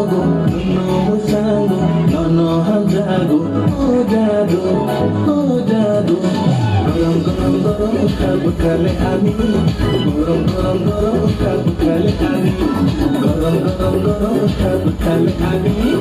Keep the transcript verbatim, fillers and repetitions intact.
Nono musango, nono hamjago, o jadu, o jadu. Gorom gorom gorom wngkha bwkhale ani. Gorom gorom gorom wngkha bwkhale ani. Gorom gorom gorom wngkha bwkhale ani.